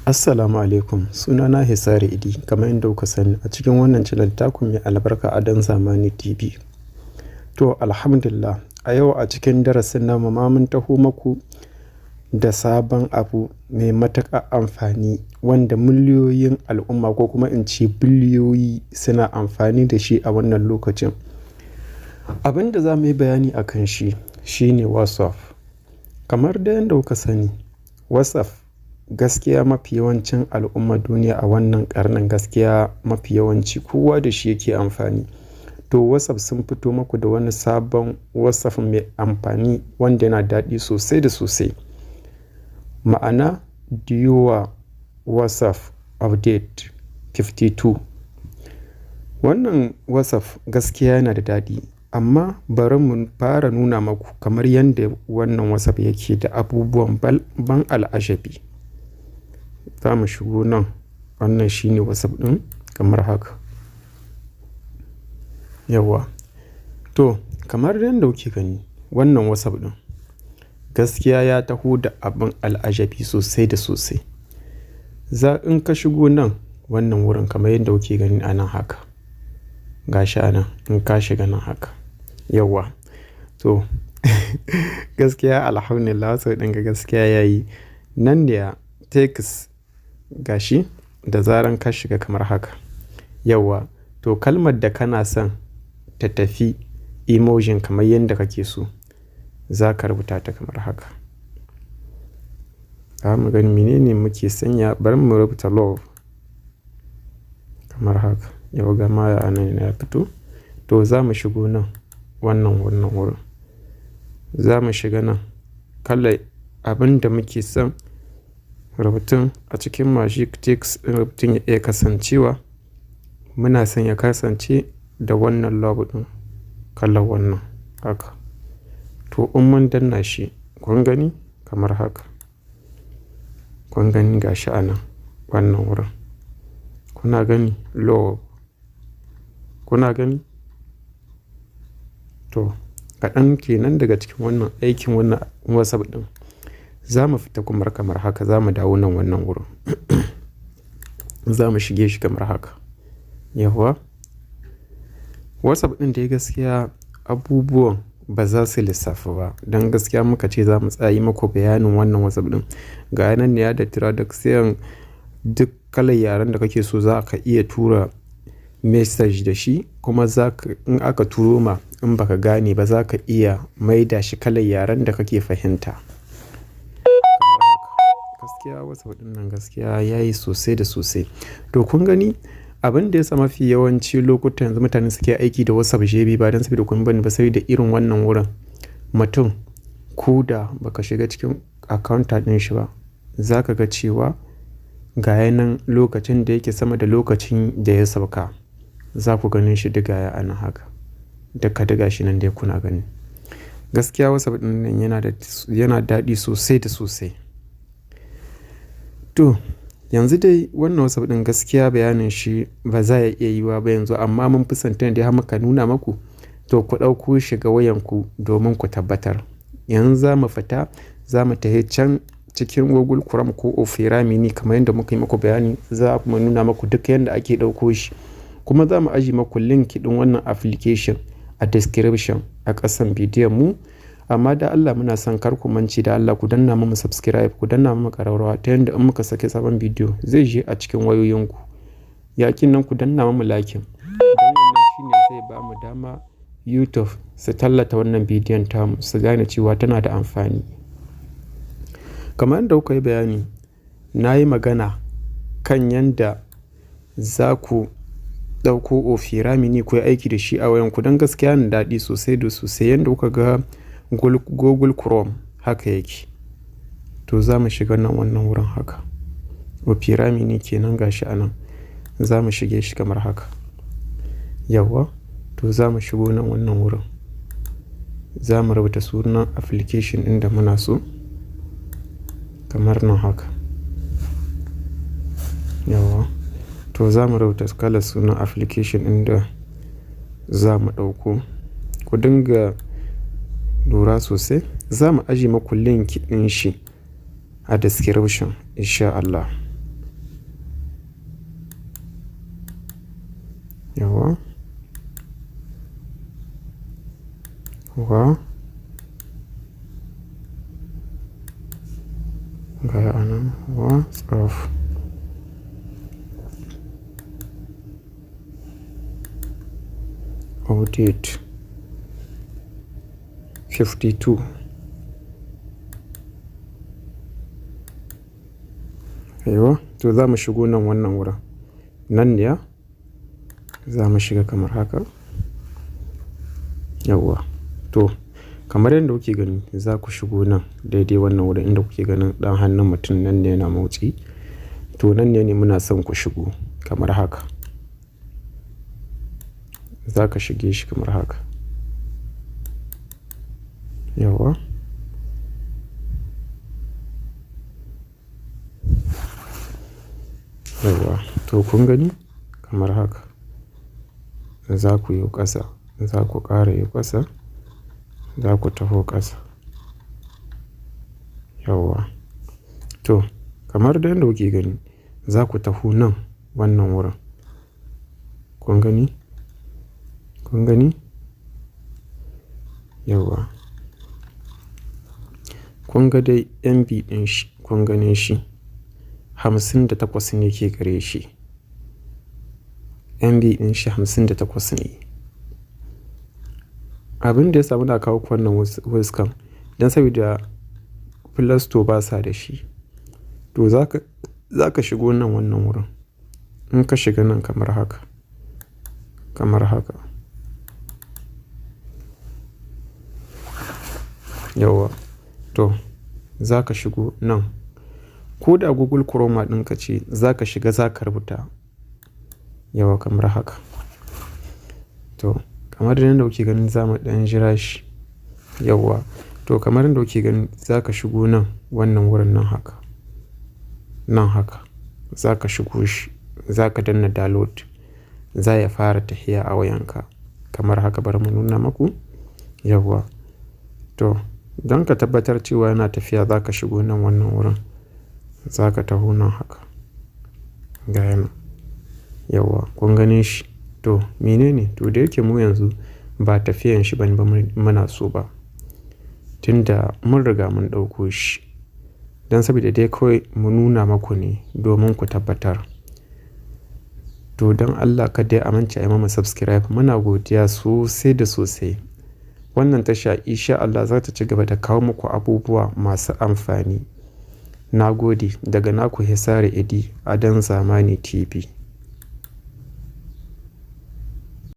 Assalamu alaikum, sunana Hisari Idi, kamar yadda kuka sani a cikin wannan channel taku mai albarka, Adon Zamani TV. To, alhamdulillah, a yau a cikin darasin namu ma mun taho maku da sabon abu mai matuƙar amfani wanda miliyoyin al'umma, ko kuma in ce biliyoyi, suna amfani da shi a wannan lokacin. Abin da za mu yi bayani a kan shi shine WhatsApp. Kamar da yadda kuka sani, WhatsApp gaskiya mafi yawancin al'ummar duniya a wannan ƙarnin, gaskiya mafi yawanci kowa da shi yake amfani. To, WhatsApp sun fito maku da wani sabon WhatsApp mai amfani wanda yana daɗi sosai da sosai. Ma'ana Duo WhatsApp Update 52. Wannan WhatsApp gaskiya yana da daɗi, amma bari mu fara nuna maku kamar yadda wannan WhatsApp yake da abubuwan ban al'ajabi. Za mu shigo nan, wannan shine WhatsApp ɗin kamar haka. Yauwa. To, kamar yadda kuke gani, wannan WhatsApp ɗin gaskiya ya taho da abin al'ajabi sosai da sosai. Za in ka shigo nan wannan wurin kamar yadda kuke gani a nan haka. Ga shi a nan in ka shiga nan haka. Yauwa. To, gaskiya alhamdulillah, WhatsApp ɗin ga gaskiya yayi. Nan ne text, gashi da zaran ka shiga kamar haka. Yauwa. To, kalmar da kana son ta tafi emojin kamar yadda kake so, za ka rubuta ta kamar haka. Za mu gani menene muke sanya, bari mu rubuta "love" kamar haka. Yau gama a nan ya fito. To, za mu shigo nan wannan wurin. Za mu shiga nan kalar abin da muke son rubutun a cikin magic text ɗin rubutun ya iya kasancewa. Muna son ya kasance da wannan love ɗin, kalar wannan haka. To, in mun danna shi, kun gani kamar haka. Kun gani, gashi a nan wannan wurin. Kuna gani, "love". Kuna gani? To, kaɗan kenan daga cikin wannan aikin wannan WhatsApp ɗin. Za mu fita kuma kamar haka, za mu dawo nan wannan wurin. Za mu shige shi kamar haka. Yauwa. WhatsApp ɗin dai gaskiya abubuwan ba za su lissafu ba. Don gaskiya muka ce za mu tsaya yi muku bayanin wannan WhatsApp ɗin. Ga nan ne ya da traduction, duk kalar yaren da kake so za ka iya tura message da shi, kuma za ka, in aka turo ma, in ba ka gane ba, za ka iya maida shi kalar yaren da kake fahimta. Kamar haka. Gaskiya WhatsApp ɗin nan gaskiya yayi sosai da sosai. To, kun gani, abin da ya sa mafi yawanci lokutan yanzu mutane suke aiki da WhatsApp jebi ba don saboda kun bani ba, saboda irin wannan wurin. Mutum ko da ba ka shiga cikin account ɗin shi ba, za ka ga cewa ga yanan lokacin da yake sama da lokacin da ya sauka. Za ku ganin shi duka ya anan haka. Duka diga shi nan dai kuna gani. Gaskiya WhatsApp ɗin nan yana daɗi sosai da sosai. To, yanzu dai wannan WhatsApp ɗin gaskiya bayanin shi ba za ya iya yiwuwa ba yanzu, amma mun fi son tunda dai har muka nuna maku, to ku ɗauko shi ga wayanku domin ku tabbatar. Yanzu za mu fita, za mu tafi can cikin Google Chrome ko Opera Mini kamar yadda muka yi muku bayani. Za mu nuna maku duk yadda ake ɗauko shi. Kuma za mu ajiye maku link ɗin wannan application a description a ƙasan bidiyon mu. Amma da Allah muna son kar ku mance, da Allah ku danna mu subscribe, ku danna mu ƙararrawa, ta yanda in muka saki sabon bidiyo zai je a cikin wayoyinku. Yakin nan ku danna mu like. Don wannan shine zai bamu dama YouTube su tallata wannan bidiyon tamu, su gane cewa tana da amfani. Kamar yadda kuka yi bayani, na yi magana kan yanda za ku ɗauko Opera Mini ku yi aiki da shi a wayanku, don gaskiya yana daɗi sosai da sosai, yanda kuka ga Google Chrome haka yake. To, za mu shiga nan wannan wurin haka. Opera Mini kenan, gashi a nan. Za mu shige shi kamar haka. Yauwa. To, za mu shigo nan wannan wurin. Za mu rubuta sunan application ɗin da muna so kamar nan haka. Yauwa. To, za mu rubuta kalar sunan application ɗin da za mu ɗauko. Ku dinga lura sosai. Za mu ajiye maku link ɗin shi a description in sha Allah. Wa ga anan WhatsApp update 52. Aiwa, to za mu shigo nan wannan wurin. Nan ne za mu shiga kamar haka. Yawwa, to kamar yadda kuke gani za ku shigo nan daidai wannan wurin inda kuke ganin ɗan hannun mutum nan ne yana motsi. To nan ne muna son ku shigo kamar haka. Za ka shige shi kamar haka. Yawwa. Yawwa, to kun gani kamar haka. Za ku yo ƙasa, za ku ƙara yo ƙasa, za ku taho ƙasa. Yawwa. To kamar dai yadda kuke gani za ku taho nan wannan wurin. Kun gani? Kun gani? Yawwa. Kun ga dai MB ɗin shi, kun gane shi 58 ne ke gare shi. MB ɗin shi 58 ne. Abin da ya sa muna kawo ku wannan webcam don saboda Play Store ba sa da shi. To za ka shigo nan wannan wurin. In ka shiga nan kamar haka, kamar haka. Yawwa, to za ka shigo nan. Ko da Google Chrome ɗinka ce za ka shiga za ka rubuta. Yawwa, kamar haka. To kamar yadda kuke gani za mu ɗan jira shi. Yawwa, to kamar yadda kuke gani za ka shigo nan wannan wurin nan haka. Nan haka za ka shigo shi, za ka danna download. Za ya fara tafiya a wayanka kamar haka, bari mu nuna maku. Yawwa, to don ka tabbatar cewa yana tafiya za ka shigo nan wannan wurin. Za ka taho nan haka. Ga yana. Yawwa, kun gane shi. To mene ne? To da yake mu yanzu ba tafiyan shi bane ba muna so ba. Tunda mun riga mun ɗauko shi. Don saboda dai kawai mu nuna maku ne domin ku tabbatar. To don Allah kada a mance a yi mana subscribe. Muna godiya sosai da sosai. Wannan tasha insha Allah za ta ci gaba da kawo muku abubuwa masu amfani. Na gode daga naku Hesare Idi a Dan Zamani TV.